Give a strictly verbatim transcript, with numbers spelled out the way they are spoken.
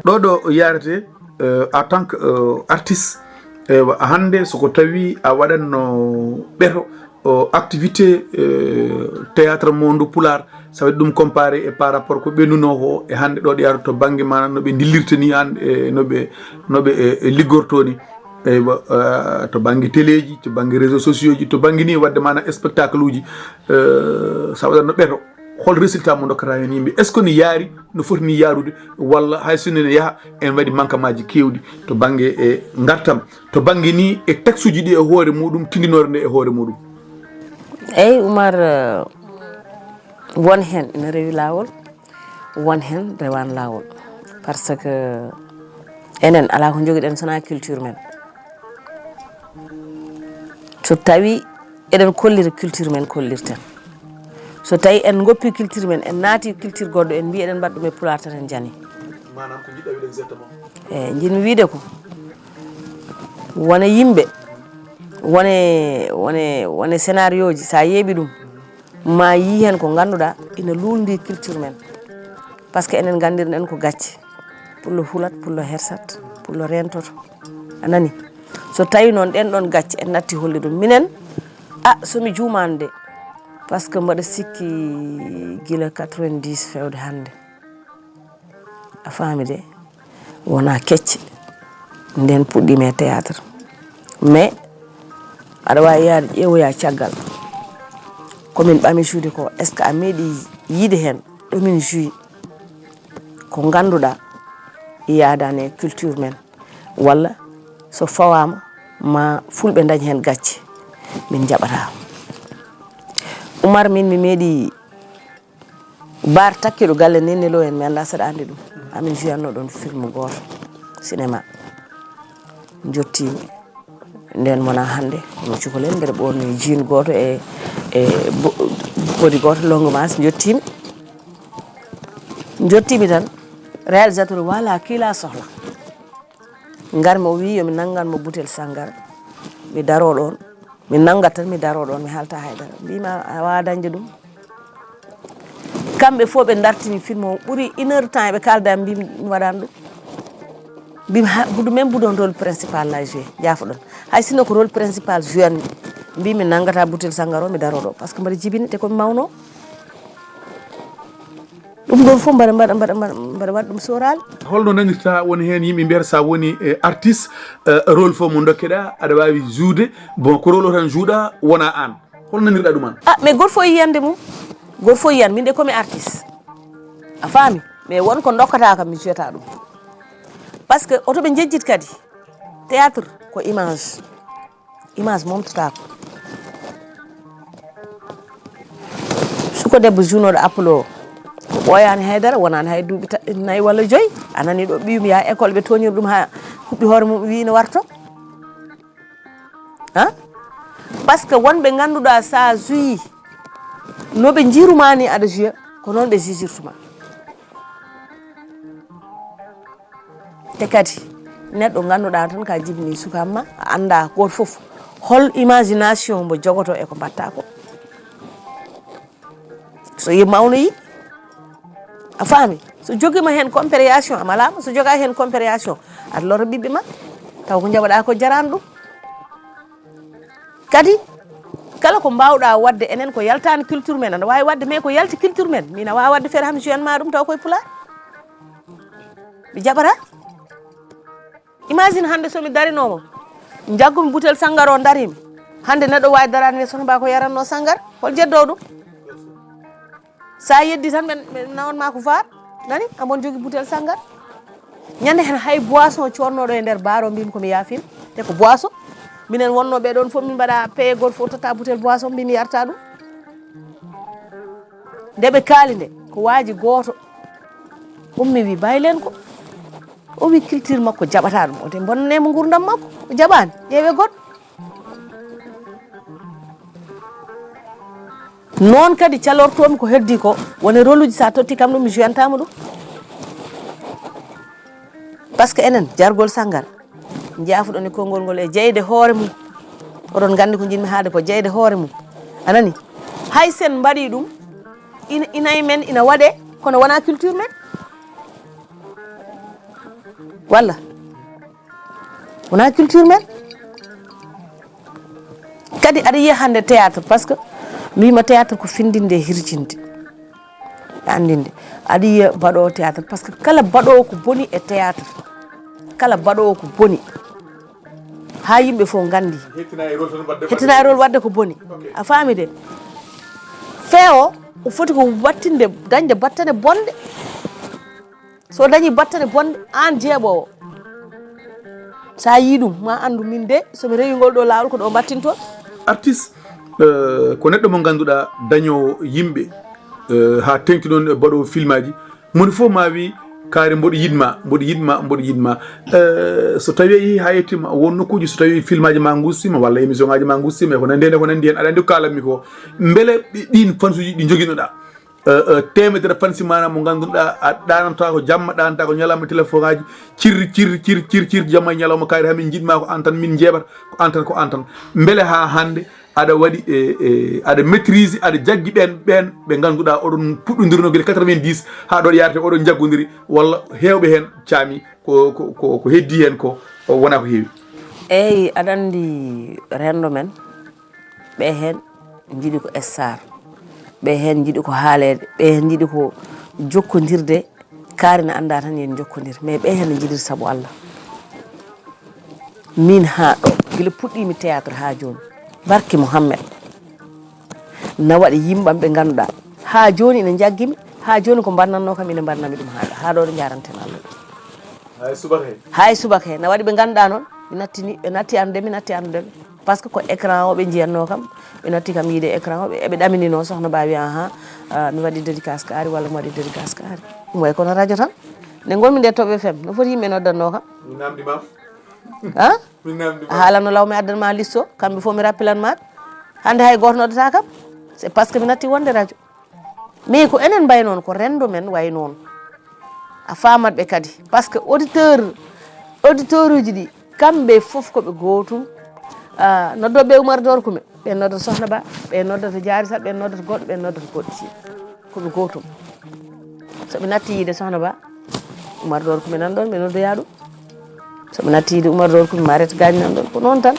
Ɗo ɗo yarete, euh, en tant que, euh, artiste, eywa, hannde soko tawi a waɗanno ɓeto, o activité, euh, théâtre monde pulaar, ça veut dire ɗum comparé e par rapport ko ɓennuno ko e hannde ɗo ɗo yarata to bannge maanaam no ɓe dillirta ni hannde e no ɓe, no ɓe, e, e liggorto ni. Eywa, euh, to bannge téléji, to bannge réseaux sociaux ji, to bannge ni wadde maanaam spectacle uji, euh, so a waɗatno ɓeto, hol résultat mo dokkata heen yimɓe? Est ce que ne yaari no foti ni yaarude, walla hay sinno ne yaha en waɗi manquement ji keewɗi to bannge e ngartam, to bannge ni e texte uji ɗi e hoore muɗum, tindinoore nde e hoore muɗum? Eyyi Oumar, euh, won heen ina rewi laawol, won heen rewaani laawol. Par ce que enen alaa ko njogiɗen so wonaa culture men. So tawi eɗen kollira culture men kollirten. So tawi en ngoppi culture men, en naati culture goɗɗo, en mbi eɗen mbaɗa ɗum e pulaar tan, en jani. Maanaam ko jiɗɗa wiɗen exactement? Eyyi, njiɗmi wiide ko wona yimɓe, wone, wone, wone scénario ji, sa yeeɓi ɗum, ma yii heen ko ngannduɗaa ina luulndi culture men. Par ce que enen nganndirɗen ko gacce. Pullo hulat, pullo hersat, pullo rentoto. A nani? So tawi noon ɗen ɗon gacce en natti holli ɗum. Minen, a, so mi juumaani de, par ce que mbaɗa sikki gila quatre-vingt-dix fewde hannde. A faami de? Wonaa kecce. Nden puɗɗiimi e théâtre. Mais aɗa waawi yahde ƴeewoya caggal. Ko min ɓami joude ko, est ce que a meeɗi yiide heen ɗo min joué? Ko ngannduɗaa yaadaani e culture men, walla so fawaama ma fulɓe ndañ heen gacce, min njaɓataa. Oumar, min mi meeɗi bar takkiiɗo galle Néné Lo en, mi anndaa saɗa anndi ɗum. Amin jouanno ɗoon film gooto, cinéma. Njottiimi. Nden wona hannde, kono cukalel mbeɗa ɓorni jean gooto e, e bo-, body gooto, longue manche, njottiimi. Njottiimi tan, réalisateur o, "Voilà, kii laa sohla." Ngarmi, o wii yo mi nanngan mo butel sanngara, mi daroo ɗoon, mi nanngat tan, mi daroo ɗoon, mi haalta hay dara. Mbiimi a waawaa dañde ɗum. Kamɓe fof ɓe ndartini film o, ɓuri une heure de temps eɓe kaalda, mbiimi mi waɗaani ɗum. Mbiimi ha, budu, même bu doon rôle principal laa joué, jaafoɗon. Hay sinno ko rôle principal jouanmi, mbiimi mi nanngata butel sanngara o, mi daroo ɗo, par ce que mbaɗa jibini te ko mi mawno. Ɗum ɗoon fof mbaɗa, mbaɗa, mbaɗa, mbaɗa, mbaɗa waɗa ɗum sooraale. Holno nanirta, won heen yimɓe mbiyata sa woni, eh, artiste, eh, rôle fof mo dokkeɗa, aɗa waawi joude, bon, ko rôle o tan jouɗa, wona aan. Hol nanirɗa ɗum aan? Ah, mais gooto fof e yiyannde mum. Gooto fof e yiyannde. Min de ko mi artiste. A faami? Mais won ko ndokkata kam, mi jouata ɗum. Par ce que oto ɓe njejjit kadi. Théâtre ko image. Image momtotaako. Suko debbo juunooɗo appel o, o ɓooyaani hay dara, wonaani hay duuɓi ta-, nayi walla joyi. A nanii ɗo ɓiyum yaha école, ɓe tooñiri ɗum haa huɓɓi hoore mum, wi ina warto. Hein? Par ce que won ɓe ngannduɗaa, so a joué, no ɓe njiiru ma ni aɗa joué, ko noon ɓe jugirtu ma. Te kadi, neɗɗo ngannduɗaa tan ka jibini suka ma, a anndaa gooto fof hol imagination mbo jogoto e ko mbatta ko. So yi mawno yi, a faami? So jogiima heen compréhension, a malaama. So jogaa heen compréhension, aɗa lora ɓiɓɓe ma, taw ko njaɓaɗaa ko jaraani ɗum. Kadi, kala ko mbaawɗaa waɗde, enen ko yaltaani culture men, aɗa waawi waɗde, mais ko yalti culture men, min a waawa waɗde feere hami jouanma ɗum taw koye pulaar. Mi jaɓataa. Imagine hannde so mi darinooma, njaggumi butel sanngara o, dariimi. Hannde neɗɗo waawi daraade nde sohna mba ko yaranno sanngara, hol jeddoo ɗum? So a yeddi tan, ɓe, ɓe nawan ma ko vaar. Nani? Amon jogi butel sanngara. Ñande heen hay boisson coodnooɗo e nder bar o, mbimi ko mi yaafin. Te ko boisson. Minen wonnoo ɓee ɗoon fof, min mbaɗa paye, gooto fof totta butel boisson, mbimi yarta ɗum. Nde ɓe kaali nde, ko waaji gooto ummi wi, "Bàyyi leen ko." O wi culture makko jaɓataa ɗum. O te bonnanee mo nguurndam makko. O jaɓaani. Ƴeewee goɗɗo. Noon kadi calortoomi ko heddii ko, woni rôle uji, so a totti kam ɗum, mi jouantaama ɗum. Par ce que enen, jargol sanngara, njaafuɗon e konngol ngol e jeyde hoore mum. Oɗon nganndi ko njiɗmi haalde ko jeyde hoore mum. A nani? Hay sen mbaɗii ɗum, Ina, ina e men, ina waɗe, kono wona culture men. Walla? Wona culture men. Kadi aɗa yiya hannde théâtre, parce que mbiyma théâtre ko findinde e hirjinde. E anndinde. Aɗa yiya mbaɗoowo théâtre, parce que kala mbaɗoowo ko boni e théâtre, kala mbaɗoowo ko boni, haa yimɓe fof nganndi. Hettina e rôle tan wadde hettina e rôle wadde ko boni. Ok. A faami de? Fee o, o foti ko wattinde, dañde battane bonɗe. So dañi battane bonɗe, aan jeeɓoowo, so a yii ɗum, ma anndu min de, so mi rewi ngol ɗo laawol, ko ɗo mbattinto. Artiste, euh, ko neɗɗo mo ngannduɗaa dañoowo yimɓe, euh, haa teŋti noon e mbaɗoowo filmaaji. Moni fof ma wi kaari mboɗo yiɗma, mboɗo yiɗma, mboɗo yiɗma. Euh, so tawi a yehi haa yettima won nokkuuji, so tawi filmaaji ma ngustima walla émission ngaji ma ngustima, e ko nanndi heen, e ko nanndi heen, aɗa anndi ko kaalatmi ko. Mbele ɗi-, ɗiin fansuuji ɗi njoginnoɗaa? Euh, euh, teemedere fansi maanaam mo ngannduɗaa a ɗaanantaa ko jamma, ɗaanantaa ko ñalawma, téléphone aji, cirri, cirri, cirri, cirri, cirri, jamma e ñalawma, kaari hamin njiɗma ko aan tan, min njeeɓata ko aan tan, ko aan tan. Mbele haa hannde aɗa waɗi e, e, aɗa maîtrise, aɗa jaggi ɓeen, ɓeen ɓe ngannduɗaa oɗon puɗɗondirno gila quatre-vingt-dix haa ɗo yaarete oɗon njaggodiri, walla heewɓe heen caami ko, ko, ko, ko heddii heen ko wonaa ko heewi? Eeyi, aɗa anndi renndo men, ɓe heen njiɗi ko star, ɓe heen njiɗi ko haaleede, ɓe heen njiɗi ko jokkondirde, kaari na anndaa tan yen jokkondir, mais ɓe heen no njiɗir sabu Allah. Min haa ɗo, gila puɗɗiimi théâtre haa jooni, barke Muhammed, na waɗi yimɓam ɓe ngannduɗaa, haa jooni ina njaggimi, haa jooni ko mbannatnoo kam ina mbannami ɗum haa ɗo, haa ɗo ɗo njaranten Allah. Hay subaka he. Hay subaka he. Na waɗi ɓe ngannduɗaa noon, ɓe nattini, ɓe natti anndude, mi natti anndude ɓe. Par ce que ko écran o ɓe njiyatnoo kam, ɓe natti kam yiide écran o, ɓe, eɓe ɗaminino Sohna Ba, wi, "Ahan, ah, mi waɗi dédicace kaari walla mi waɗi dédicace kaari." Ɗum way kono radio tan. Nde ngonmi nde Toɓɓe F M, no foti yimɓe noddatnoo kam? Mi namdi ma. Han? Mi namdi ma. A haalanno law mi addan ma listo, kamɓe fof mi rappilan ma ɓe. Hannde hay gooto noddata kam. C'est parce que mi natti wonde radio. Mais ko enen mbayi noon, ko renndo men wayi noon. A faamat ɓe kadi. Par ce que auditeur, auditeur uji ɗi, kamɓe fof ko ɓe gootum. Ah, noddooɓe Oumar Dor Kume, ɓe noddata Sohna Ba, ɓe noddata Diary Sall, ɓe noddata goɗɗo, ɓe noddata goɗɗo. Ko ɓe gootum. So ɓe natti yiide Sohna Ba, Oumar Dor Kume nan ɗoon, ɓe noddoya ɗum. So ɓe natti yiide Oumar Dor Kume, Maret Gagne nan ɗoon. Ko noon tan.